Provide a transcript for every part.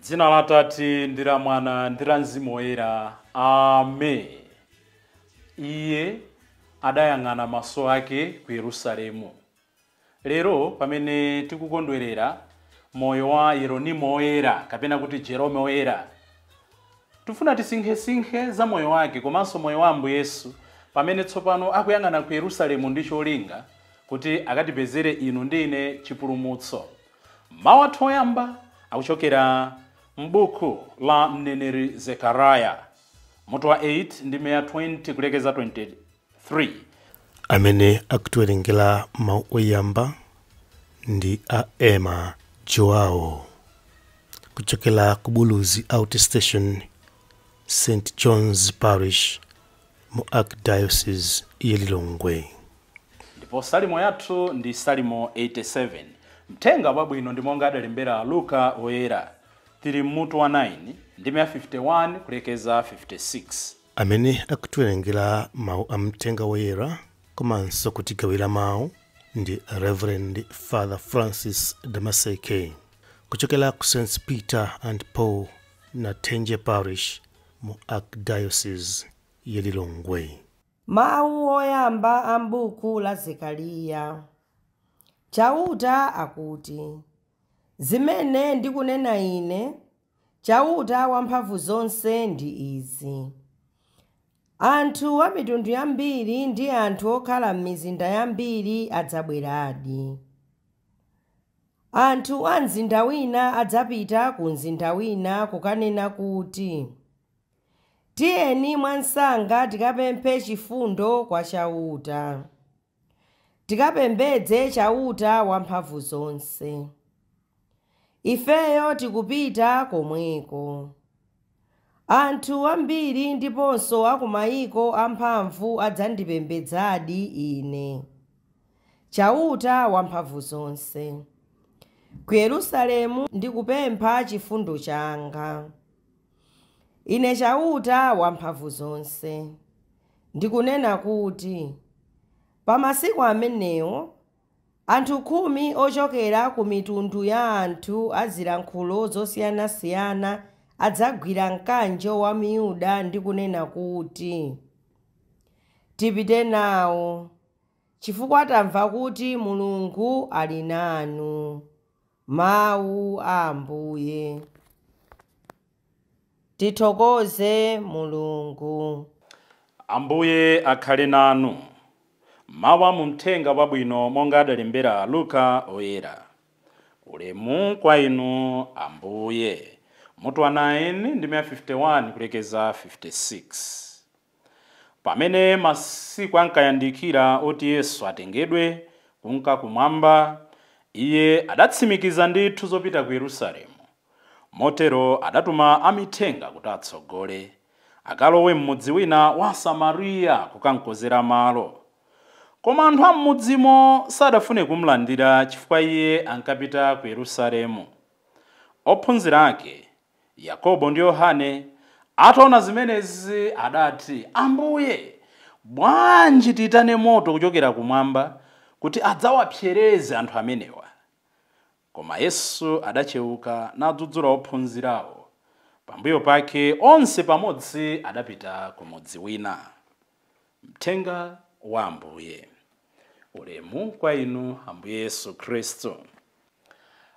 Dzina la Atate ndi la Mwana ndi la Mzimu Woyera. Amen. Iye adayang'ana maso ake ku Yerusalemu. Lero pamene tikukondwerera moyo wa Yeronimo Woyera kapena kuti Jerome Woyera, tifuna tisinkhesinkhe za moyo wake komanso moyo wa Ambuye Yesu pamene tsopano akuyang'ana ku Yerusalemu ndi cholinga kuti akatipezere inu ndi ine chipulumutso. Mawu athu oyamba akuchokera m'buku la mneneri Zekariya, mutu wa 8 ndime ya 20 kulekeza 23. Amene akutiwerengera mawu oyamba ndi a Emma Joao kuchokera ku Buluzi Outstation, St John's Parish mu Archdiocese ya Lilongwe. Ndipo salimo yathu ndi Salimo 87. Mthenga wabwino ndi monga adalembera Luka Woyera, tili mmutu wa 9 ndime ya 51 kulekeza 56. Amene akutiwerengera mawu a mthenga woyera komanso kutigawira mawu ndi Reverend Father Francis Damaseke kuchokera ku St Peter and Paul Nathenje Parish mu Archdiocese ya Lilongwe. Mawu oyamba a m'buku la Zekariya. Chauta akuti, zimene ndikunena ine, Chauta wamphamvu zonse, ndi izi: anthu a mitundu yambiri ndi anthu okhala m'mizinda yambiri adzabweradi. Anthu a mzinda wina adzapita ku mzinda wina kukanena kuti, tiyeni mwansanga tikapemphe chifundo kwa Chauta, tikapembedze Chauta wamphamvu zonse. Ifeyo tikupita komweko. Anthu ambiri ndiponso a kumayiko amphamvu adzandipembedzadi ine, Chauta wamphamvu zonse, ku Yerusalemu ndikupempha chifundo changa. Ine Chauta wamphamvu zonse ndikunena kuti, pa masiku amenewo anthu 10 ochokera ku mitundu ya anthu a zilankhulo zosiyanasiyana adzagwira mkanjo wa Myuda ndi kunena kuti, tipite nawo, chifukwa tamva kuti Mulungu ali nanu. Mawu a Ambuye. Tithokoze Mulungu. Ambuye akhale nanu. Mawu a mu mthenga wabwino monga adalembera Luka Oyera. Ulemu kwa inu Ambuye. Mutu wa 9 ndime 51 kulekeza 56. Pamene masiku ankayandikira oti Yesu atengedwe kunka kumwamba, iye adatsimikiza ndithu zopita ku Yerusalemu. Motero adatuma amithenga kuti atsogole, akalowe m'mudzi wina wa Samariya kukankozera malo. Koma anthu a m'mudzimo sadafune kumulandira chifukwa iye ankapita ku Yerusalemu. Ophunzira ake, Yakobo ndi Yohane, ataona zimenezi adati, Ambuye, bwanji tiyitane moto kuchokera kumwamba kuti adzawapsereze anthu amenewa? Koma Yesu adachewuka nadzudzula ophunzirawo. Pambuyo pake onse pamodzi adapita ku mudzi wina. Mthenga wa Ambuye. Ulemu kwa inu Ambuye Yesu Khristu.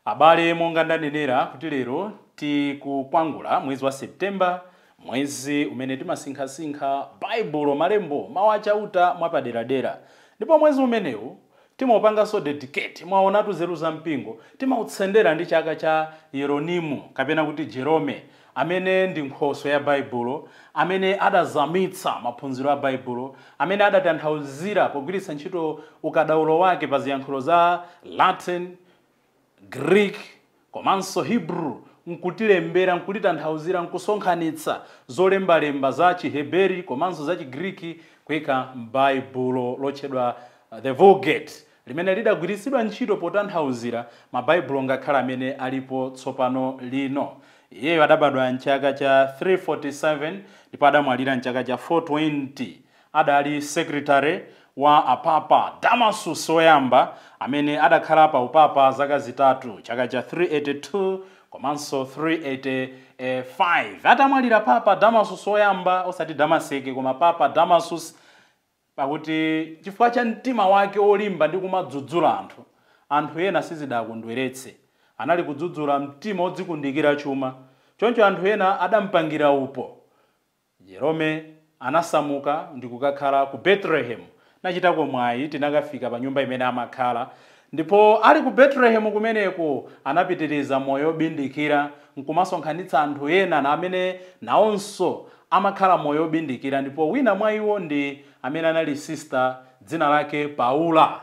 Abale, monga ndanenera kuti lero tikukwangula mwezi wa Septemba, mwezi umene timasinkhasinkha Baibulo, malembo, mawu achauta mwapaderadera. Ndipo mwezi umenewu timaupanganso dedicate, mwaonatu zeru za mpingo, timautsendera ndi chaka cha Yeronimu kapena kuti Jerome, amene ndi nkhoswe ya Baibulo, amene adazamitsa maphunziro a Baibulo, amene adatanthauzira pogwiritsa ntchito ukadaulo wake pa ziyankhulo za Latin, Greek komanso Hebrew, nkutilembera, nkutitanthauzira, nkusonkhanitsa zolembalemba za Chiheberi komanso za Chigriki kuyika m'Baibulo lotchedwa The Vulgate, limene lidagwiritsidwa ntchito potanthauzira mabaibulo ngakhale amene alipo tsopano lino. Iyeyo adabadwa mchaka cha 347 ndipo adamwalira mchaka cha 420. Adali secretary wa apapa Damasus woyamba, amene adakhala pa upapa zaka zitatu, chaka cha 382 komanso 385. Atamwalira Papa Damasus woyamba, osati Damaseke koma Papa Damasus, pakuti chifukwa cha mtima wake olimba ndi kumadzudzula anthu, anthu ena sizidakondweretse. Anali kudzudzula mtima odzikundikira chuma, choncho anthu ena adampangira upo. Jerome anasamuka ndi kukakhala ku Bethlehem. Nachitako mwayi tinakafika pa nyumba imene amakhala, ndipo ali ku Bethlehem kumeneko anapitiriza moyo obindikira nkumasonkhanitsa anthu ena na amene nawonso amakhala moyo obindikira, ndipo wina mwa iwo ndi amene anali sister dzina lake Paula.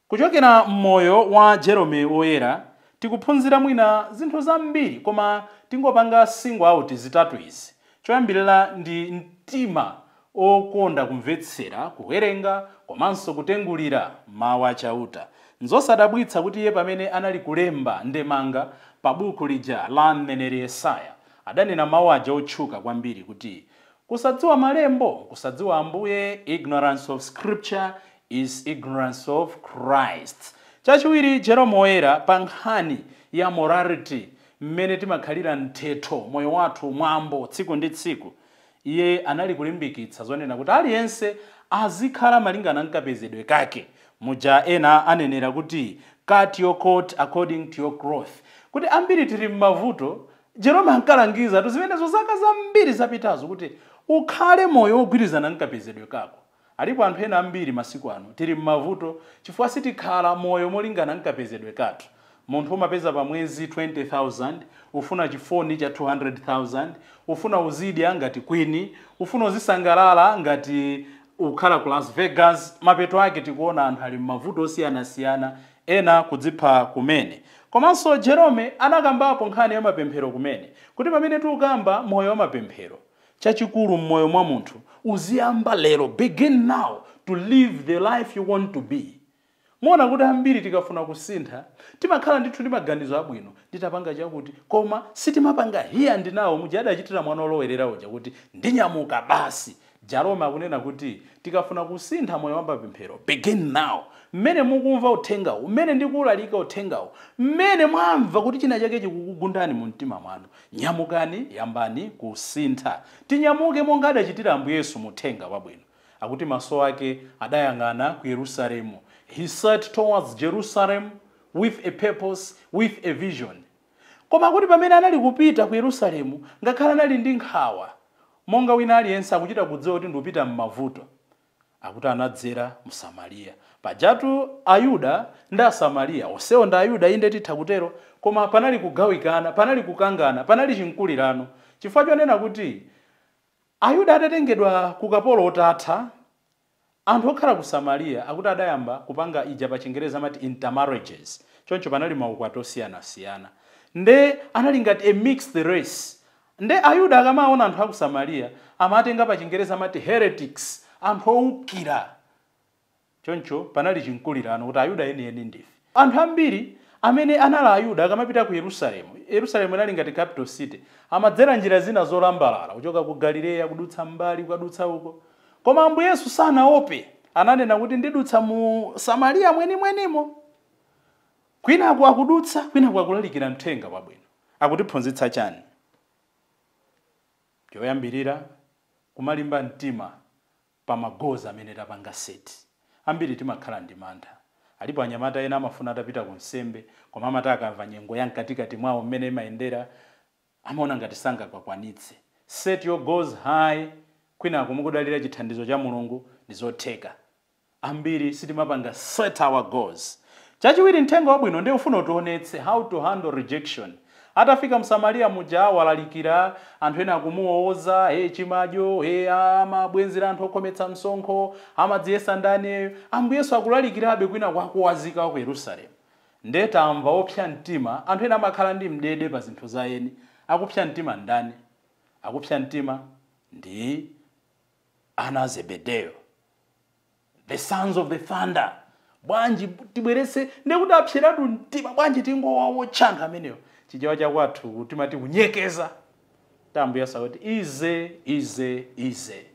Kuchokera mmoyo wa Jerome Woyera tikuphunzira mwina zinthu zambiri, koma tingopanga single out zitatu izi. Choyambirira ndi mtima okonda kumvetsera, kuwerenga komanso kutengulira mawu achauta. Nzosadabwitsa kuti iye pamene anali kulemba ndemanga pa buku lija la mneneri Yesaya adanena mawu aja otchuka kwambiri kuti kusadziwa malembo, kusadziwa Ambuye, ignorance of scripture is ignorance of Christ. Chachiwiri, Jerome Woyera pa nkhani ya morality, mmene timakhalira mthetho moyo wathu mwambo tsiku ndi tsiku, iye anali kulimbikitsa zonena kuti aliyense azikhala malingana nkapezedwe kake. Muja ena anenera kuti cut your coat according to your cloth, kuti ambiri tili m'mavuto. Jerome ankalangiza tu zimenezo zaka zambiri zapitazo kuti ukhale moyo wogwirizana nkapezedwe kako. Alipo anthu ena ambiri masiku ano tili m'mavuto chifukwa sitikhala moyo molingana nkapezedwe kathu. Munthu umapeza pa mwezi 20,000, ufuna chifoni cha 200,000, ufuna uzidya ngati queen, ufuna uzisangalala ngati ukhala ku Las Vegas. Mapeto ake tikuona anthu ali m'mavuto osiyanasiyana, ena kudzipha kumene. Komanso Jerome anakambapo nkhani ya mapemphero kumene, kuti pamene tikukamba moyo wa mapemphero, chachikulu mmoyo mwa munthu uziyamba lero, begin now to live the life you want to be. Muona kuti ambiri tikafuna kusintha timakhala ndithu ndi maganizo abwino, nditapanga chakuti, koma sitimapanga here and now. Muja adachitira mwana olowerera uja kuti ndinyamuka basi. Jerome akunena kuti tikafuna kusintha moyo wa mapemphero, begin now. Mmene mukumva uthengawu, mmene ndikuwulalika uthengawu, mmene mwamva kuti china chake chikukugundani mu mtima mwanu, nyamukani, yambani kusintha. Tinyamuke monga adachitira Ambuye Yesu mu uthenga wabwino. Akuti maso ake adayang'ana ku Yerusalemu. He set towards Jerusalem with a purpose, with a vision. Koma kuti pamene anali kupita ku Yerusalemu, ngakhale anali ndi nkhawa monga wina aliyense akuchita kudziwa kuti ndikupita m'mavuto, akuti anadzera mu Samariya. Pajatu Ayuda ndi Asamariya onsewo ndi Ayuda, inde titha kutero, koma panali kugawikana, panali kukangana, panali chinkulirano, chifukwa chonena kuti Ayuda atatengedwa ku kapolo otatha, anthu okhala ku Samariya akuti adayamba kupanga ija pa Chingereza amati intermarriages. Choncho panali maukwati osiyanasiyana, nde anali ngati a mixed race. Nde Ayuda akamaona anthu aku Samariya amatenga pa Chingereza amati heretics, anthu owukira. Choncho panali chinkulirano kuti Ayuda enieni ndife. Anthu ambiri amene anali Ayuda akamapita ku Yerusalemu, Yerusalemu inali ngati capital city, amadzera njira zina zolambalala kuchoka ku Galileya, kudutsa mbali, kukadutsa uko. Koma Ambuye Yesu sanaope, ananena kuti ndidutsa mu Samariya mwenimwenimo. Kwinaku akudutsa, kwinaku akulalikira mthenga wabwino. Akutiphunzitsa chani? Choyambirira, kumalimba mtima pa ma goals amene tapanga set. Ambiri timakhala ndi mantha. Alipo anyamata ena amafuna atapita ku nsembe, koma amati akamva nyengo ya mkatikati mwawo mmene imayendera, amaona ngati sangakakwanitse. Set your goals high, kwinaku mukudalira chithandizo cha Mulungu, ndi zotheka. Ambiri sitimapanga set our goals. Chachiwiri, mthenga wabwino ndiye ufuna utionetse how to handle rejection. Atafika Msamariya muja, walalikira, anthu ena akumuwoza, he chimadyo, he amabwenzera anthu okhometsa msonkho, amadziyesa ndani. Ambuye Yesu akulalikirabe kwina kwakuwazika ku Yerusalemu. Nde tamva opsa mtima, anthu ena amakhala ndi mdede pa zinthu za eni. Akupsa mtima ndani? Akupsa mtima ndi ana a Zebedeyo, the sons of the thunder. Bwanji tibweretse? Ndekuti apseratu mtima, bwanji tingowawotcha anthu amenewo? Chichewa chakwathu timati kunyekeza. Ambuye Yesu akuti ize ize ize.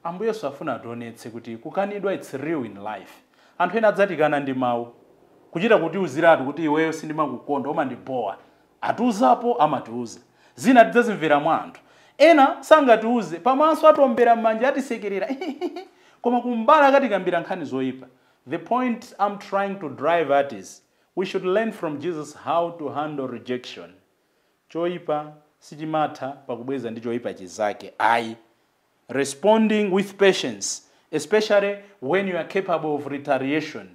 Ambuye Yesu afuna ationetse kuti kukanidwa, it's real in life. Anthu ena adzatikana ndi mawu, kuchita kuti uziratu kuti iweyo sindimakukonda, umandibowa. Atiuzapo, amatiuza. Zina tidzazimvera mwa anthu. Ena sangatiuze, pamaso atombera m'manja, atisekerera, koma kumbali akatikambira nkhani zoyipa. The point I'm trying to drive at is we should learn from Jesus how to handle rejection. Choyipa sichimatha pakubweza ndi choyipa chizake, ayi. Responding with patience, especially when you are capable of retaliation.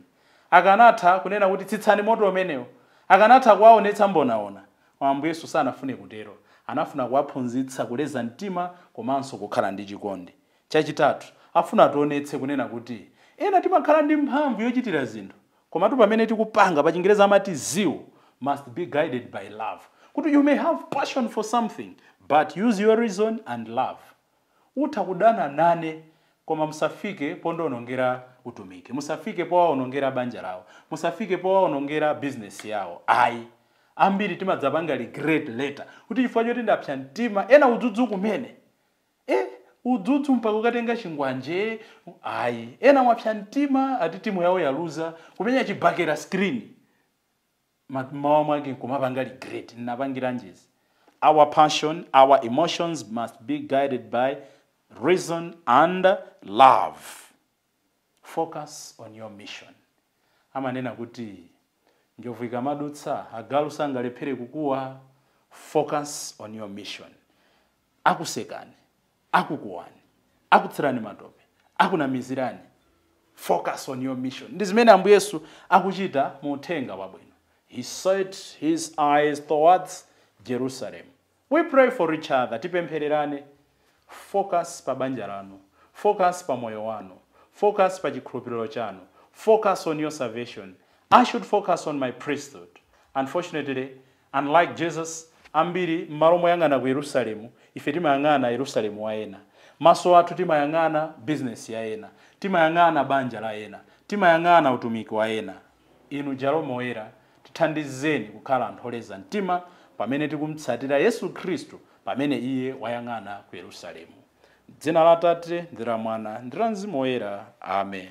Akanatha kunena kuti, "Tsitsani moto umenewo." Akanatha kuwaonetsa mbonaona, koma Ambuye Yesu sanafune kutero. Anafuna kuwaphunzitsa kuleza mtima komanso kukhala ndi chikondi. Chachitatu, afuna tionetse kunena kuti ena timakhala ndi mphamvu yochitira zinthu, komatu pamene tikupanga, pa Chingereza amati zeal must be guided by love, kuti you may have passion for something, but use your reason and love. Utha kudana nane, koma musafike pondionongera utumiki, musafike powawonongera banja lawo, musafike powawonongera bizinesi yawo, ayi. Ambiri timadzapanga regret later kuti chifukwa choti ndapsa mtima. Ena udzudzu kumene, udzudzu mpaka ukatenga chingwanje, ayi. Ena mwapsa mtima, ati timu yawo yaluza, kumenya chibakera screen. Mawa mwake nkumapanga regret, "Napangira njezi?" Our passion, our emotions must be guided by reason and love. Focus on your mission. Amanena kuti njovu ikamadutsa, agalu sangalephere kukuwa. Focus on your mission. Akusekani, akukuwani, akutsirani matope, akunamizirani, focus on your mission. Ndi zimene Ambuye Yesu akuchita mu uthenga wabwino. He set his eyes towards Jerusalem. We pray for each other, tipemphererane. Focus pa banja lanu, focus pa moyo wanu, focus pa chikhulupiriro chanu, focus on your salvation. I should focus on my priesthood. Unfortunately, unlike Jesus, ambiri m'malo moyang'ana ku Yerusalemu, ife timayang'ana Yerusalemu wa ena. Maso athu timayang'ana business ya ena, timayang'ana banja la ena, timayang'ana utumiki wa ena. Inu Jerome Oyera, tithandizeni kukhala anthu oleza mtima pamene tikumtsatira Yesu Khristu pamene iye wayang'ana ku Yerusalemu. Dzina la Tate ndi la Mwana ndi la Mzimu Woyera, amen.